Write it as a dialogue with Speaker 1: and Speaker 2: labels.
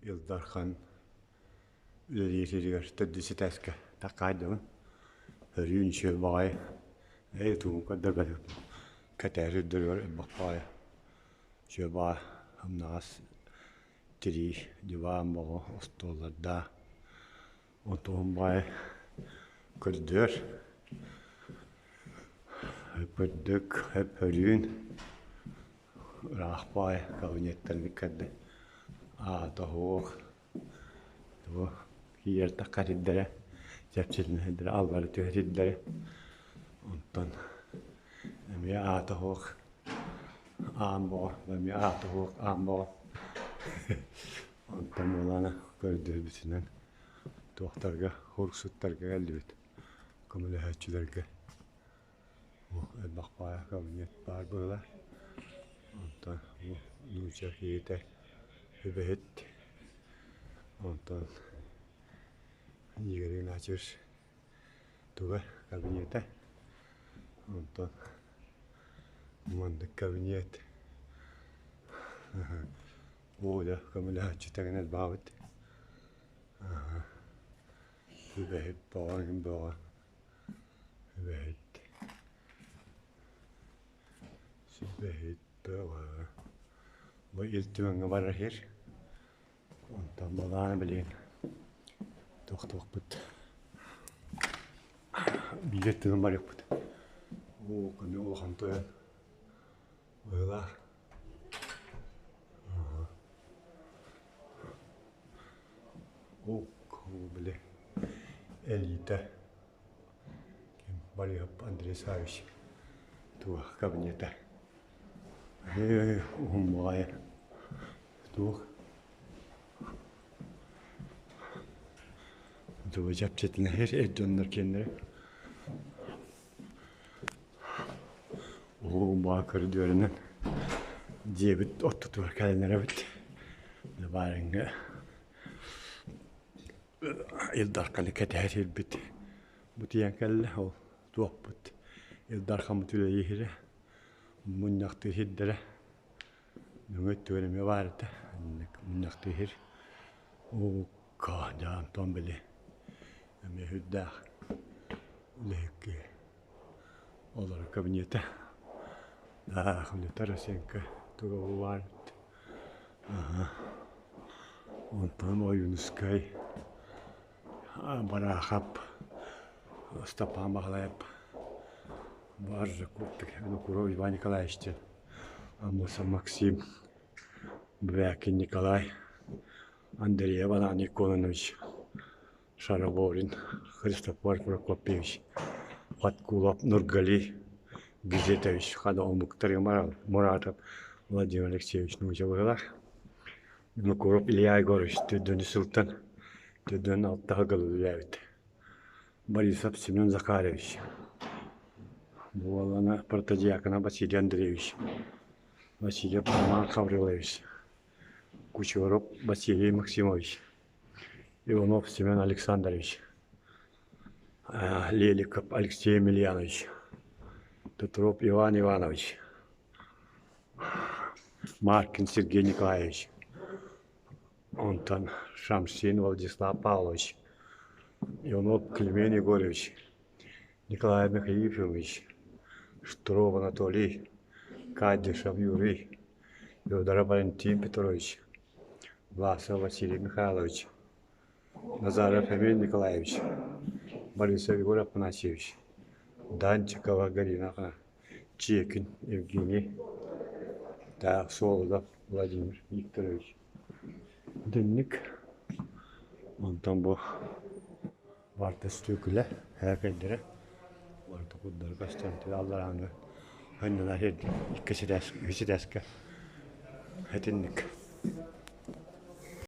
Speaker 1: Ил Дархан үлэлиир сиригэр төрдүс этээскэ таккаайдыбын. Өрүүн үчүгэй баҕайы эй тугун көрдөрбөтүм. Кэтээри үрдүгэр элбэх баҕайы үчүгэй баҕайы ымнаҕас тирии диван боҕо остуоллардаах Онтуһун баҕайы көрдөр өп-үрдүк, өп-өрүүн ыраах баҕайы кабинеттарын иккэрдэ аата суох тугу киирэр таххар сирдэрэ чэпчэтинэ сирдэрэ аллара түһэр сирдэрэ онтон эмиэ аата суох аан боҕо эмиэ аата суох аан боҕо онтон буолаана көрдөрбүтүнэн туохтарга курсуттарга кэллибит көмөлөһөөччүлэргэ элбэх баайа кабинет баар быһыылаах онтон бу нуучча киһитэ сүбэһит онтон Игорь Игнатьевич туга кабинета онтон маннык кабинет Оля көмөлөһөөччү тэҥинэ элбээбит Сүбэһит бөҕө иһин бөҕө сүбэһит сүбэһит бөҕө бу Ил Түмэҥҥэ барар иһэр онтон балаана билигин туохтуохпут биир өттүнэн барыахпыт оо көнө улахан тойон быһыылаах Ол били элита Борисов Андрей Савич туох кабинета уһун баҕайы туох тугу чэпчэтинэ эр дьоннор киэннэрэ Улуу баа көрүдүөрүнэн дьиэбит ортотугар кэлэн эрэбит. Баарыҥҥа Ил Дарханы кэтэһэ сирбит бу тиийэн кэллэ. Ол туохпут Ил Дархаммыт үлэлииһирэ, мунньахтыы сирдэрэ нөҥүө өттүгэр эмиэ баар этэ. Мунньахтыы сир. Укка дьэ Антон били эмиэ сүрдээх үлэһикки олорор кабинета. Тарасенко туга баар Онтон Ойуунускай, Бараахап, Ыстапаан Баһылайап, Баржаков, Винокуров Иван Николаевич диэн, Аммосов Максим, Бвякин Николай, Андреев Ананий Кононович, Шараборин Христофор Прокопьевич, Подкулов Нургали Гизетович хана омуктарга Муратов Владимир Алексеевич нуучалыылар Винокуров Илья Егорович төрдүөн сылтан төрдүөн алтаҕа үлэлээбит Борисов Семен Захарович буолана протодьякона Василий Андреевич Васильев Роман Гаврилович Кучеров Василий Максимович Иванов Семен Александрович, Леликов Алексей Емельянович, Петров Иван Иванович, Маркин Сергей Николаевич, онтон Шамсин Владислав Павлович, Иванов Климент Егорович, Николай Михаилович, Штыров Анатолий, Кадышев Юрий, Федоров Валентин Петрович, Власов Василий Михайлович, Назаров Эмиль Николаевич, Борисов Егор Афанасьевич, Данчикова Галина Чекин Евгений, так, Солодов Владимир Викторович. Дынник. Онтон бу барыта өстүөкүлэ һээкэйдэрэ барыта курдары көстөн алларааҥҥы ханньалар икки ситээскэ итинник.